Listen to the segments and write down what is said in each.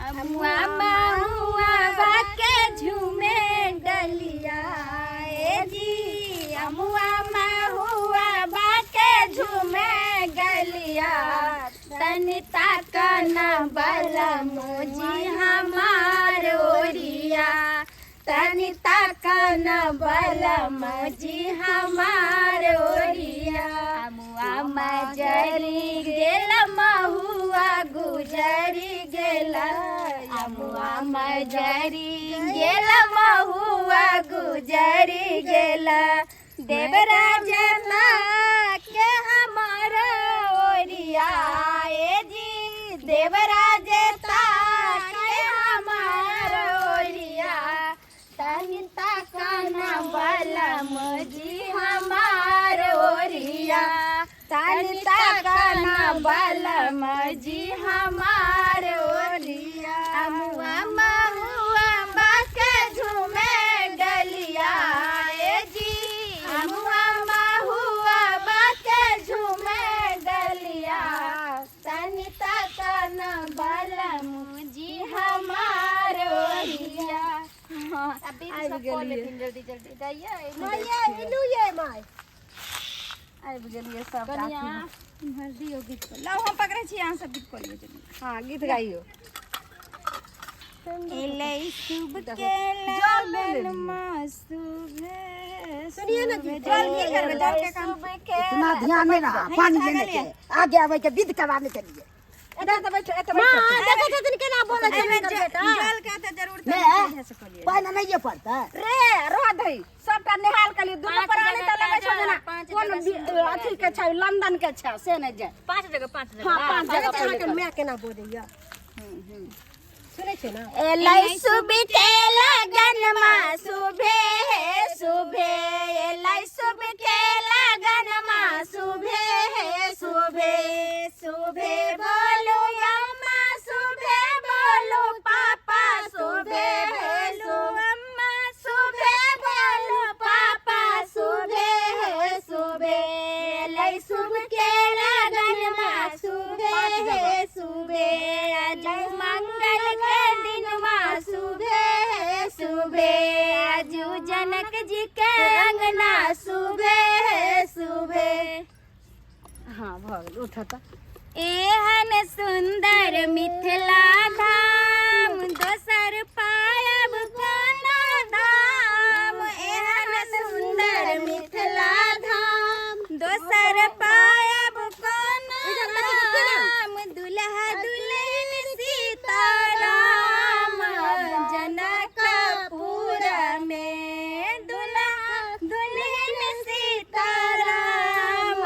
अमुआ महुआ बाके झूमे डलिया ए जी, अमुआ महुआ बाके झूमे गलिया, तनि ताकन बलमोजी हमार ओरिया, तनि ताकन बलमोजी हमार ओरिया। अमुआ मजरी गेल महुआ गुजरी गेल, अमुआ मजरी गेल महुआ गुजरी गेल, देवराज के हमार ओरिया ए जी, देवराज के हमार ओरिया, तनि ताकन बलमजी हमार ओरिया, तनि ताकन बलमजी हमार ओरिया। अमुआ महुआ बाके झूमे गलिया ए जी, अमुआ महुआ बाके झूमे गलिया, तनि ताकन बलमजी हमार ओरिया। अभी सब कऽ लेथिन जल्दी जल्दी दैया। माय इलू ये my. आबि गेलियै सब। कनिया इम्हर दियौ गीत को। लाउ, हम पकड़ै छी, अहाँ सब गीत कऽ लियौ जल्दी। हँ, गीत गाइयो। एलै शुभ के लगन मा शुभे। सुनिए ना जी। जल की करबै? जल के काम। इतना ध्यान नहीं रहा पानी लेने के, आगे आवे के विध कराने के लिए। एतऽ तऽ बैठो, एतऽ माँ बैठो। देखै छथिन केना बोलै छै एहिमे हुनकर बेटा। जल के तऽ जरूरत ने नहि से कऽ लिअ। पानी नहीं पड़ता। रे रह दही, सबटा नेहाल के लिए दुनू पाँच प्राणी जगह तऽ लगै छौ ताजा, जेना पाँच कोन जगह सुन्दर अथी के छै, लंदन के छै से नहि जाय। पाँच जगह, पाँच जगह। हँ, पाँच जगह। देखै छै पहिले अहाँके कर। माय केना बजैया, सुनै छै ना? एलै शुभ के लगन मा शुभे हे शुभे, एलै शुभ के लगन मा शुभे हे शुभे, शुभे बोलो अम्मा, शुभे बोलो पापा, शुभे बोलो अम्मा, शुभे बोलो पापा, शुभे हे शुभे, एलै शुभ के लगन मा शुभे हे शुभे, आज मंगल के दिन मा शुभे हे शुभे, आजू जनक जी के अंगना शुभे हे शुभे। हँ, भऽ गेल, उठ तऽ। एहन सुंदर मिथिला धाम दोसर पायब कोना धाम, एहन सुंदर मिथिला धाम दोसर पायब कोना धाम, दुल्हा दुल्हन सीताराम जनकपुर में, दुल्हा दुल्हन सीताराम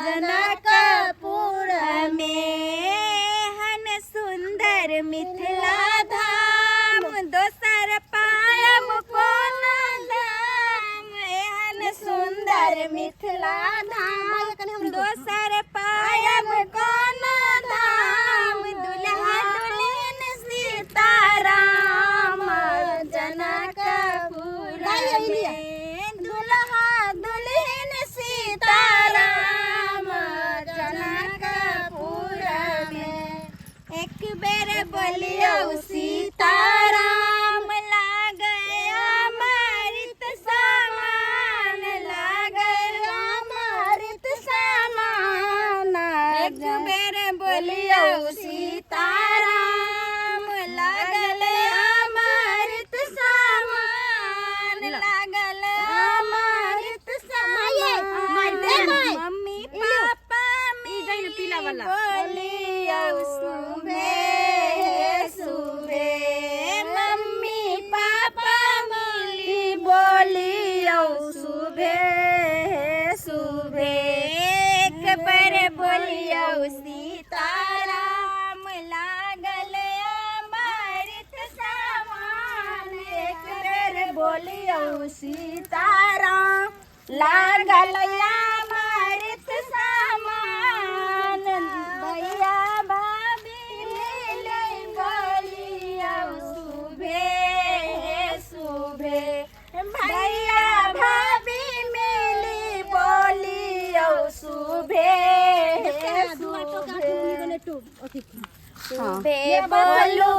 जनकपुर में, एहन सुंदर मिथिला धाम दोसर पायब कोना धाम, एहन सुंदर मिथिला धाम दोसर पायब कोना धाम, दुल्हा दुल्हन सीताराम जनकपुर में, दुल्हा दुल्हन सीताराम जनकपुर में, एक बेर बोलियौ सीताराम लागै अमृत समान, लागै अमृत समान, एक बेर बोलियौ सीताराम लागल अमृत समान, लागल अमृत समान, मम्मी पापा पीला वाला। बोलियौ शुभे शुभे, मम्मी पापा मिली बोलियौ शुभे शुभे, एक पर बोलियौ सीताराम लागल अमृत समान, एक बेर बोलियौ सीताराम लागल अमृत समान, भैया भाभी मिले बोलियौ शुभे शुभे, भैया भाभी मिली बोलियौ शुभे शुभे, शुभे बोलू।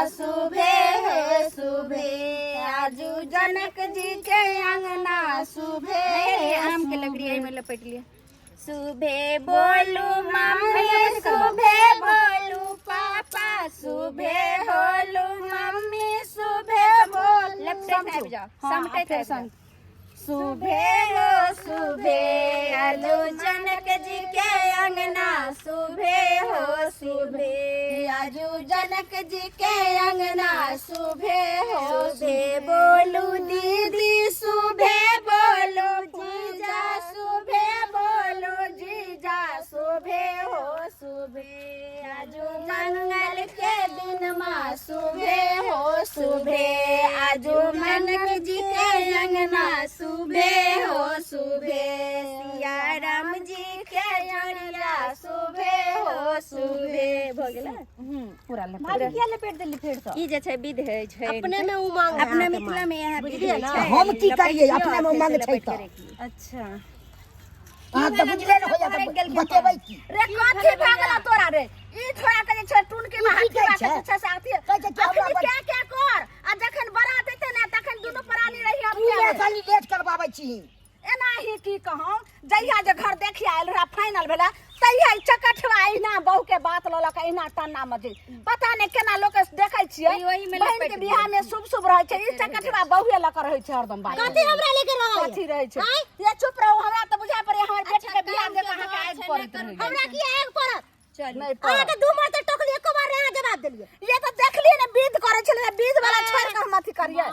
शुभे हे शुभे, आजू जनक जी के अंगना शुभे। आम के लकड़ी एहिमे लपेट लिअ। शुभे बोलू मम्मी, शुभे बोलू पापा, शुभे होलू मम्मी, शुभे बोल। लपटैत आबि जाओ, समटैत आबि जाओ। शुभे हो शुभे, आलू जनक जी के अंगना शुभे हो शुभे, आजू जनक जी के अंगना शुभे हो शुभे। बोलू दीदी शुभे, बोलू जीजा शुभे, बोलू जीजा शुभे हो शुभे, आजू मंगल के दिन माँ शुभे हो शुभे, आजू मनक जी के अंगना शुभे हो शुभे, सिया राम जी के अंगना शुभे हो शुभे। भऽ गेलै। पूरा लपेट। भाभी किया लपेट देली फेर सँ? ई जे छै विध होइ छै अपने में उमंग है अपना अहाँके। मिथिला में इएह विध बुझलियै होइ ने? छै। हम की लपेट करियै? लिअ, अपने में फेर से उमंग छै लपेट तऽ। के राखि लिअ। अच्छा। अहाँ तऽ बुझले ने होइया तऽ बतेबै की? रे कथी भऽ गेलौ तोरा रे? ई छोड़ा के जे छै टुनकी में ई की हाथी कहै छै? के छै से अथी। कहै छै कि हमरा अखनी क्या क्या कर, आ जखन बरात एतै ने तखन दुनू प्राणी रही हम। तू ने खाली लेट करबाबै छी। एनाही की कहूँ, जहिया जे घर देखी आयल रहा, फाइनल भेला, तहिया ई चकठवा अहिना बहू के बात लऽ लऽ के अहिना टन्ना मजे, पता नहि केना लोक देखै छियै। ई ओहिमे बहिन के लपेट बियाह में शुभ शुभ रहै छै, ई चकठवा बहुए लऽ के रहै छै हरदम। बात कथी हमरा लेके रहै? कथी रहै छै? ये चुप रहू, हमरा तऽ बुझा पड़ै हमर बेटी के बियाह देख अहाँके आगि पड़ैत रहै। हमरा की आगि पड़त? चलू। नहि पड़त। अहाँके दू मार तऽ टोकली, एको बार अहाँ जवाब देलियै? ये तऽ देखलियै ने, विध करै छलै, विध वाला छोड़ि कऽ हम अथी करियै?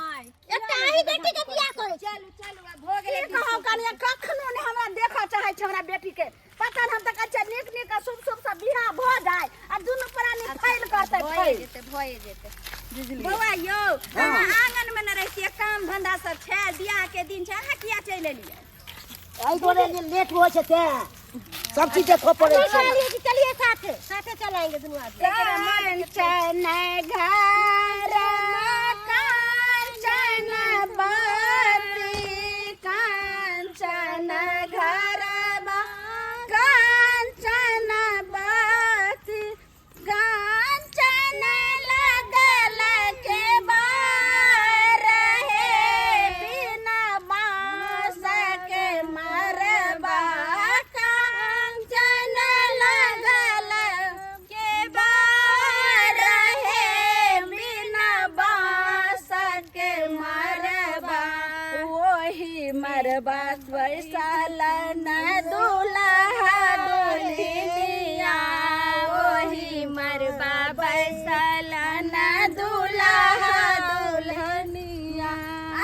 एकटा अहीं बेटी के बियाह करै छी। चलू चलू, आब भऽ की गेलै। कहू कनिया, कखनो नहि हमरा देखऽ चाहै छै हमरा बेटी के। पता नहि, हम तऽ कहै छियै नीक नीक आ शुभ शुभ से बियाह भऽ जाय आ दुनू प्राणी फैल करतै। भए फैल जेतै, भए जेतै। बौआ यौ, अहाँ आंगन मे न रहितियै? काम धंधा सब छै, बियाह के दिन छै, अहाँ किया चलि एलियै? एहि दुआरे जे लेट होइ छै तें सब चीज देखऽ पड़ै की छै। कहलियै कि चलिए साथे साथे चलाएंगे दुनू आदमी। कांचन घर कांचन बाती, कांचन घर कांचन बाती, कांचन लगल के बार हे, बिना बाँस के मरबा, कांचन लगल के बार हे, बिना बाँस के मरबा, ओही मरबा बैसल न दुल्हा दुल्हनिया, ओही मरबा बैसल न दुल्हा दुल्हनिया,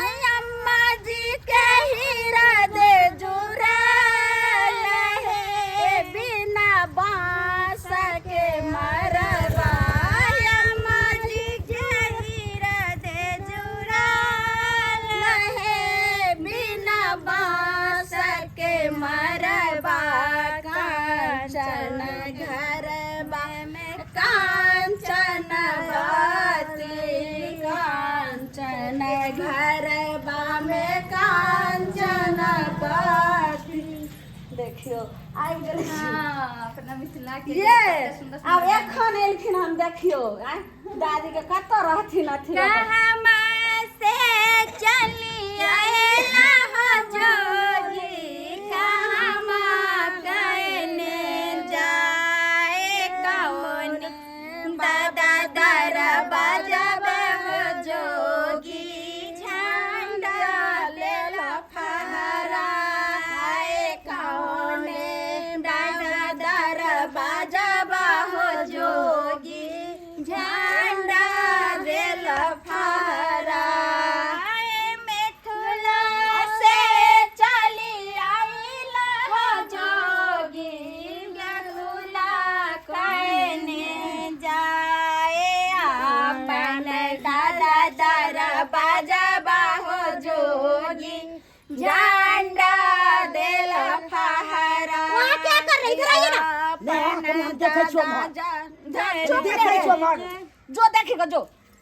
आई अम्मा जी के हीरा दे जुड़ल हे, बिना बाँस के मरबा, अम्मा जी के हीरा दे जुड़ल हे, बिना बाँस के मरबा, कांचन घरबा में कांचन बाती, कांचन घरबा में कांचन बाती। देखियौ, आबि गेलै। हँ, अपना मिथिला के ये कते सुन्दर आब सुन्दर। एखन एलखिन हन, देखियौ आँय, दादी के कतऽ रहथिन अथी लऽ कऽ। कहमा से चली आएला हो जोगी, कहमा कहने जाए, कौन दादा दरबाजा हो जोगी, झंडा लेल फहराए, कौने दादा दरबाजा हो जोगी, झंडा देल फहराए, मिथिला से चली आइला हो जोगी, मिथिला कहने जाए, अपन दादा दरबाजा हो जोगी, झंडा देल फहरा। वहाँ क्या कर रही? इधर आइए ना। ले, कनि हम देखै छियौ उम्हर। देखै छियौ उम्हर। जो देखेगा जो।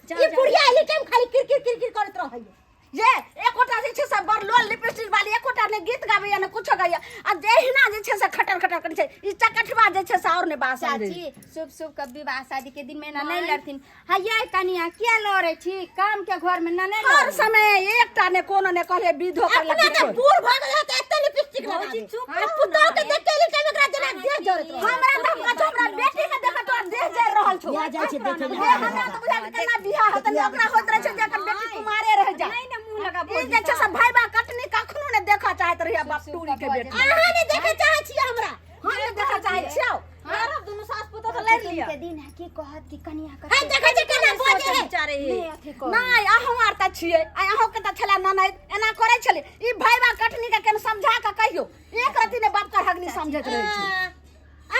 ई बुढ़िया एनी टाइम खाली किरकिर किरकिर करैत रहैया। जे एकोटा जे छै से बड़ लोल लिपस्टिक वाली एकोटा ने गीत गाबैया ने कुछो गाबैया आ जहिना जे छै से खटर खटर करै छै ई चकठवा जे छै से और ने बास आबै चाची, शुभ शुभ के विवाह शादी के दिन में ना नहीं लड़थिन। हाँ, ये कनिया किया लड़े छी? काम के घर में ना नहीं हर लड़े। समय एकटा ने कोनो ने कहले विधो करलक अपना किछो। तऽ बूढ़ भऽ गेल तऽ एते लिपस्टिक लगा भौजी, चुप आ रहू पुतोह ना। के देख के एली टाइम एकरा जेना देह जरत रहै। हमरा तऽ कथो हमरा बेटी के देख तोरा देह जरि रहल छौ। बियाह जाइ छै देखे हे हमरा तऽ बुझाइ छै केना बियाह होतै ने ओकरा होइत रहै छै जे एकर बेटी कुमारे रहि जा। नहीं ना मुंह लगा ई जे छै से भाईबा कटनी कखनो ने देखऽ चाहैत रहिया बाप टूरी के बेटी। अहाँ नहि देखै चाहै छियै हमरा। हम नहि देखऽ चाहै छियौ। लड़ब दुनू सास पुतोह तऽ लड़ि लिअ। के दिन है की कहत कि कनिया हे देखै छियै केना बजै है। बेचारे हे। नहीं अथी करू। नहि अहूँ आर तऽ छियै आ अहूँके तऽ छलै ननैद एना करै छलै ई भाईबा कटनी के केना समझा कऽ कहियौ एक रत्ती ने बाप के हगनी समझैत रहै छै। हाँ,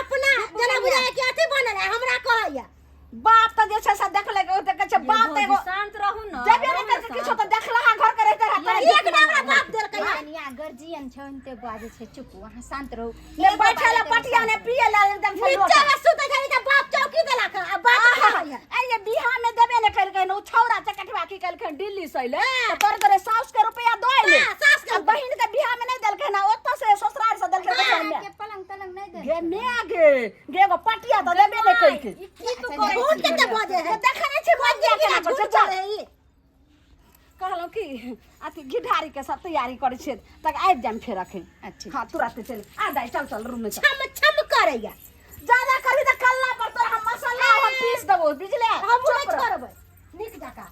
अपना जेना बुझाइ कि अथी बनल है हमरा कहैया। बाप तऽ जे छै से देखले ओ देखै छै बाप तऽ एगो शांत रहू ना। देबे नहि करके किछो तऽ देखलहा घर के रहिते रहै एक ना हमरा बाप देलकै है। कनिया गर्जियन छै ओनते बाजै छै, चुप अहाँ शांत रहू। ने बैठे ला पटिया ने पिए ला एकदम से नीचा में सुतै छलै तऽ बाप चौकी देलक आ बाप कहैया। ऐ ये बियाह में देबे ने केलकै ओ छौड़ा चकटवा की केलकै दिल्ली से अइले तऽ तोरे तोरे साउस के रुपया दऽ अइले। हाँ, साउस के आ बहिन के बियाह में नहीं देलकै ना ओतऽ से ससुराल से देलकै अहाँ बहिन के पलंग तलंग नहीं दे। गे मे गे गे एगो पटिया तऽ देबे ने केलकै। ई तू झूठ कते बजै है। तऽ देखै नहि छी बजिया केना झूठ करै छै। बजै है ई। कहलहुँ कि अथी घिढारी के सब तैयारी करै छियै तक आबि जायब फेर अखन। अच्छा। हाँ तुरंत चल आ जाय, चल चल रूम में चल। छम छम करैया। ज्यादा करबी तऽ कल्ला पर तोरा हम मसाला हम पीस देबो बुझले। हमहूँ नहि चुप रह। छोड़बै नीक जकाँ।